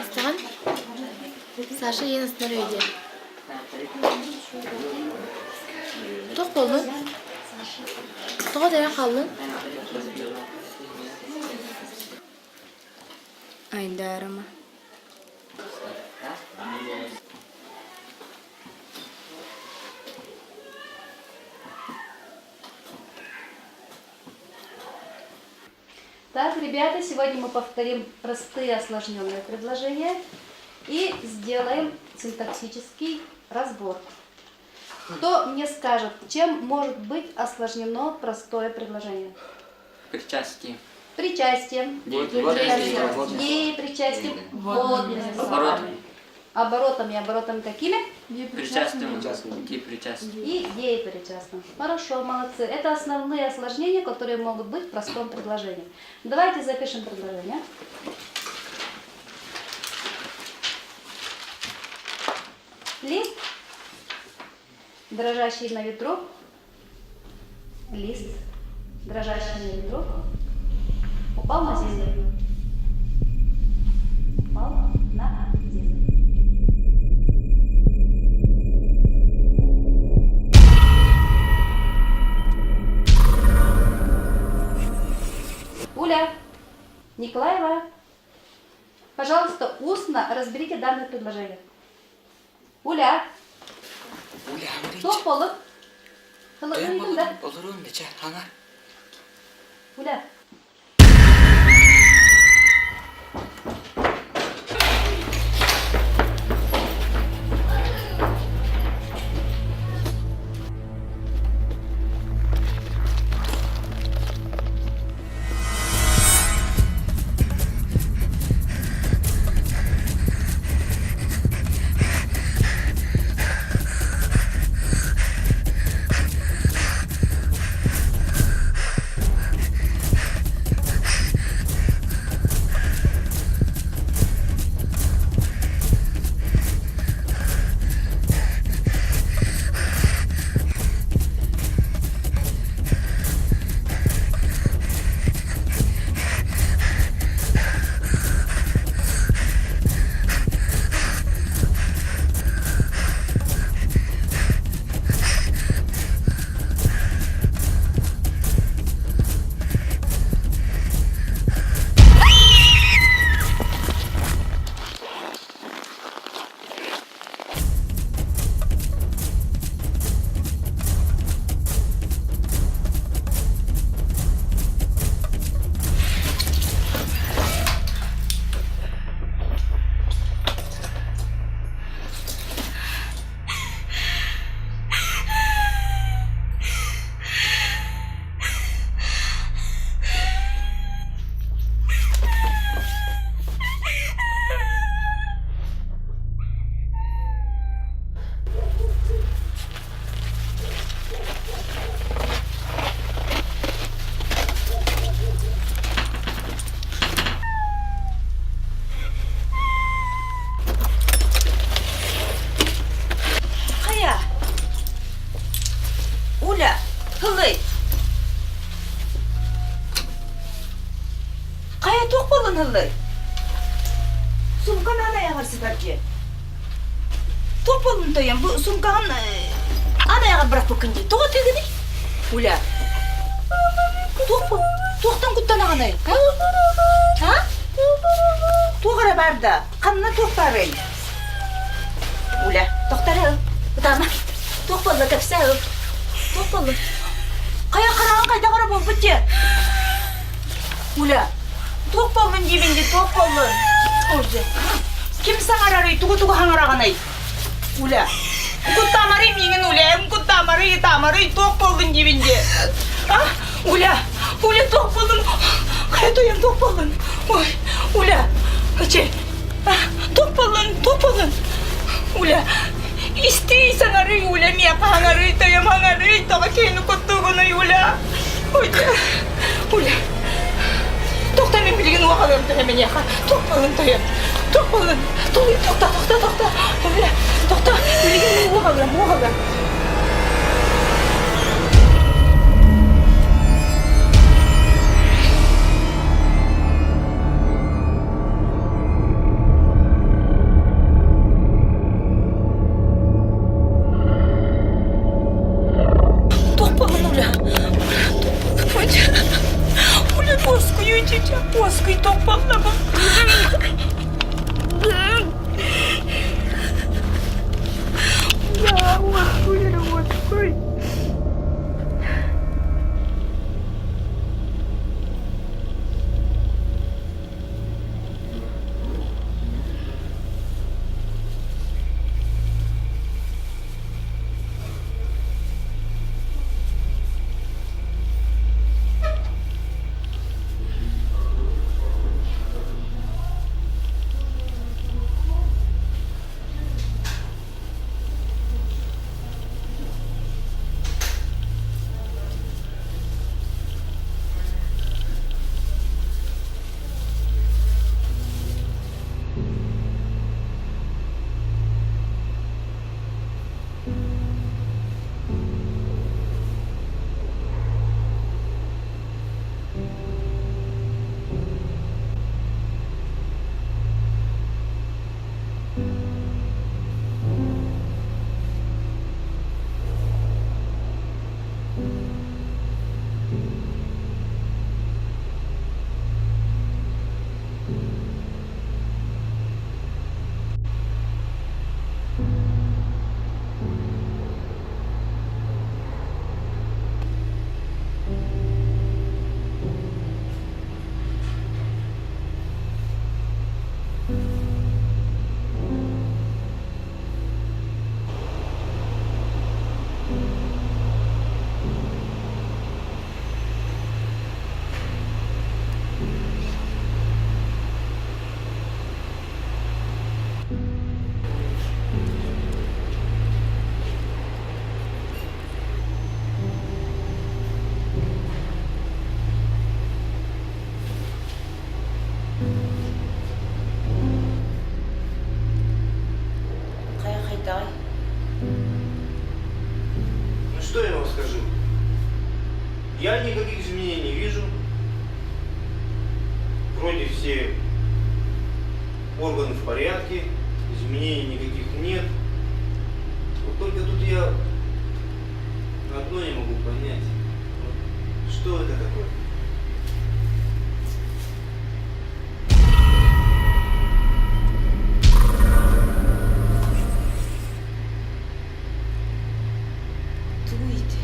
Истэҕин? Саша ийэн астынар үһү диэн. Туох буоллун? Тоҕо дөйөн хааллыҥ? Айдаарыма. Так, ребята, сегодня мы повторим простые осложненные предложения и сделаем синтаксический разбор. Кто мне скажет, чем может быть осложнено простое предложение? Причастие. Причастием. Деепричастием. Вводными словами. Оборотами. Оборотами какими? Причастным. Деепричастным. И деепричастным. Хорошо, молодцы. Это основные осложнения, которые могут быть в простом предложении. Давайте запишем предложение. Лист, дрожащий на ветру. Лист, дрожащий на ветру, упал на землю. Упал на землю. Уля, Николаева, пожалуйста, устно разберите данное предложение. Уля! Уля, Туох буоллун? Тойон буоллун, олоруом да чэ, хаҥар. Уля! Хайа? Уля, һылый. Хайа туох буолан һыллый? Сумкам ан айаҕар сытар дьиэ. Туох буоллун тойон, бу сумкаҕын ан айаҕар бырахпыккын дии. Тоҕо тыгыный? Уля. Туох бу? Туохтан куттанаҕыный? А? Туох эрэ баар да? Ханна туох баарый? Уля, тохтор Ытаама. Туох буолла кэпсээ ыл. Туох буолла? Хайа хараҕын хайдах эрэ буолбут дии. Уля, туох буоллун диибин дии, туох буоллун? Ой, ким саҥарарый, тугу-тугу хаҥараҕыный? Уля, куттаамарый миигин, Уля, куттаамарый, ытаамарый, туох буоллун диибин дии. А? Уля, Уля, туох буоллун? Хайа тойон, туох буоллун? Ой, Уля, ачы, туох буоллун, туох буоллун? Уля, истий саҥарый, Уля, миэхэ хаҥарый, тойом хаҥарый, тоҕо киһини куттуугунуй, Уля? Ой, Уля, тохто мин билигин уоҕалыам төһө миэхэ, туох буоллун тойон, туох буоллун, тулуй, тохто, тохто, тохто, Уля, тохто, билигин мин уоҕалыам, уоҕалыам. Я никаких изменений не вижу. Вроде все органы в порядке, изменений никаких нет. Вот только тут я одно не могу понять. Вот что это такое? Тугуй ити?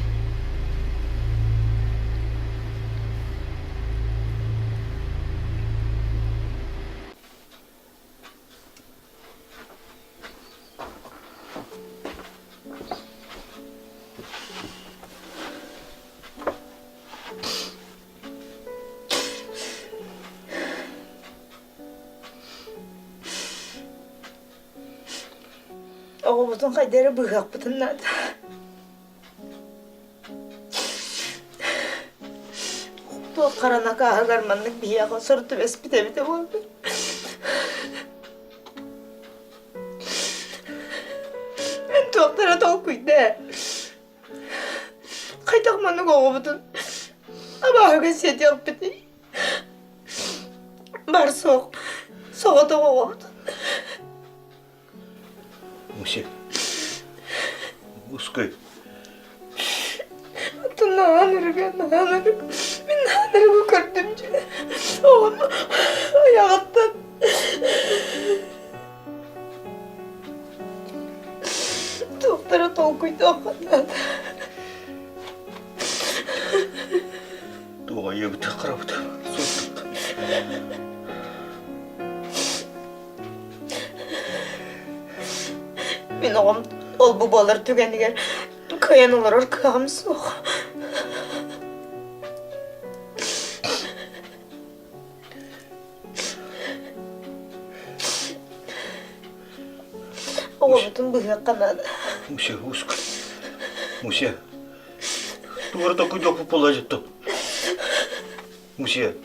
Оҕобутун хайда эрэ быыһыахпытын наада. Туох хара накааһыгар маннык биһиэхэ сор түбэспит эбитэ буолбут. Эн туохтара толкуйда. Хайдах маннык оҕобутун абааһыга сиэтиэхпитий? Бар суох соҕотох оҕобутун. Муся, ускай. Наан үрүгэ, наан үрүг. Мин наан үрүгү көрдүм дьэ. Оҕом айаҕыттан. Туохтара толкуйдуохха наада. Туох айыбыт харабыт суттук. Мин оҕом ол-бу буолар түгэнигэр кыайан олорор кыаҕым суох. Оҕобутун быһыахха наада. Муся, узко. Муся, туора токуйдуохпут буолла дьиттим. Муся.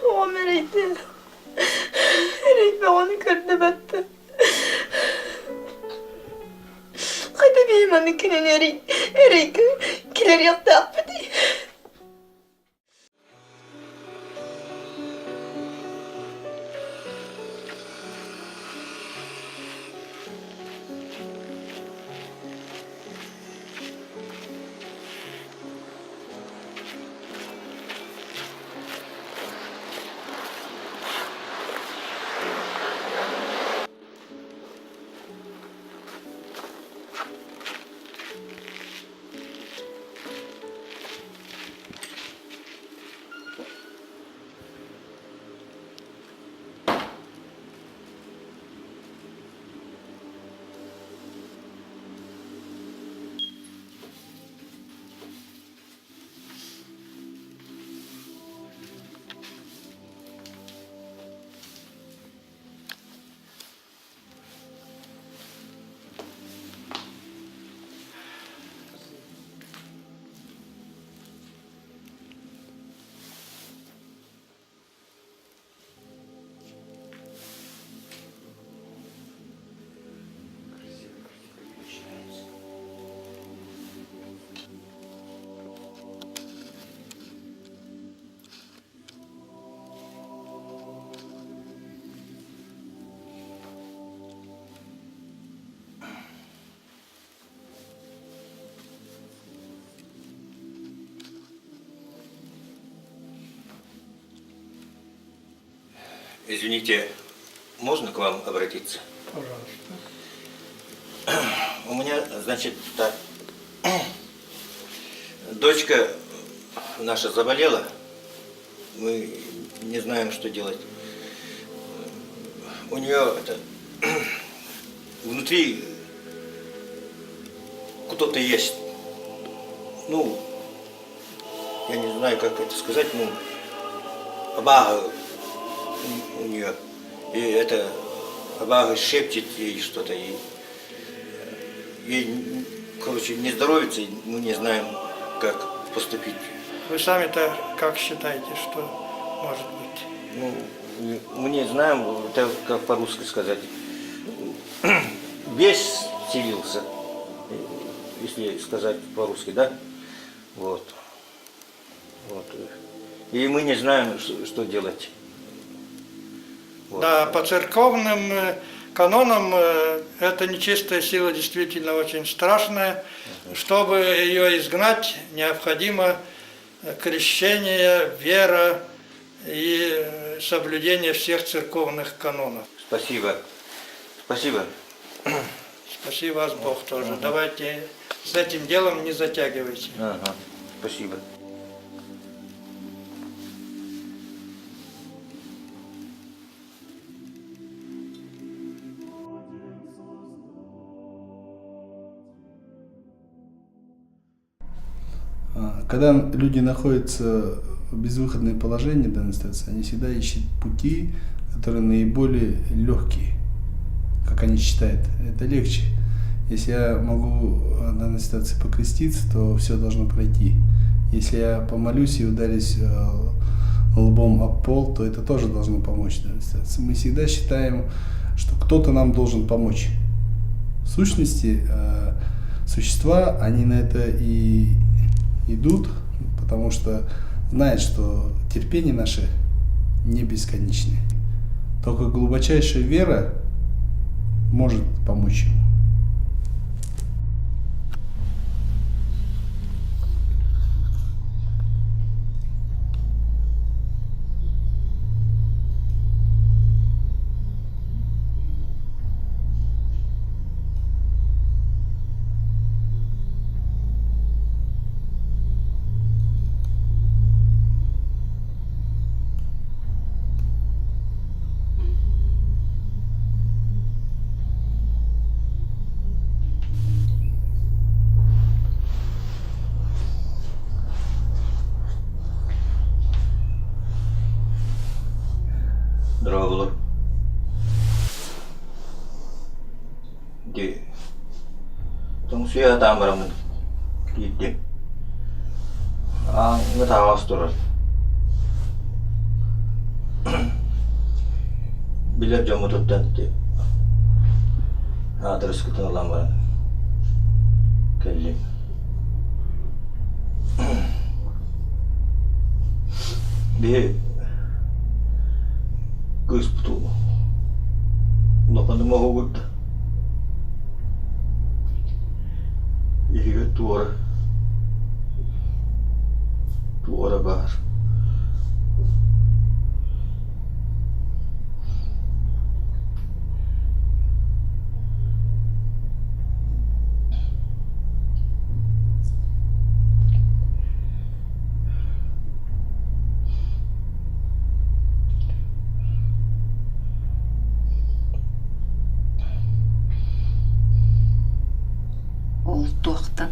Оҕом эрэйдэ. Эрэйбэ оҕону көрдөбөттө. Хайда биһи маны кинини эрэй эрэйгэ килэриэхтээхпитий? Извините, можно к вам обратиться? Пожалуйста. У меня, значит, так. Дочка наша заболела. Мы не знаем, что делать. У нее это, внутри кто-то есть. Ну, я не знаю, как это сказать, ну, абааһы у нее. И это абааһы шепчет ей что-то. И ей, короче, не здоровится, и мы не знаем, как поступить. Вы сами-то как считаете, что может быть? Ну, мы не знаем, это как по-русски сказать. Бес вселился, если сказать по-русски, да? Вот. Вот. И мы не знаем, что делать. Вот. Да, по церковным канонам эта нечистая сила действительно очень страшная. Чтобы ее изгнать, необходимо крещение, вера и соблюдение всех церковных канонов. Спасибо. Спасибо. Спасибо вас Бог тоже. Давайте с этим делом не затягивайте. Ага. Спасибо. Когда люди находятся в безвыходном положении в данной ситуации, они всегда ищут пути, которые наиболее легкие, как они считают. Это легче. Если я могу в данной ситуации покреститься, то все должно пройти. Если я помолюсь и ударюсь лбом об пол, то это тоже должно помочь в данной ситуации. Мы всегда считаем, что кто-то нам должен помочь. В сущности, существа, они на это и идут, потому что знают, что терпение наше не бесконечное. Только глубочайшая вера может помочь ему. Дорооболор. Ди. Тоҥсуйа сатаан бараммын киирдим. Ааҥҥа таһаҕас турар. Билэр дьоммутуттан ити аадырыскытын ылан баран кэллим. Биһи кыыспыт улаханнык моһуогурда. Иһигэр туора туора баар. Ол туохтан?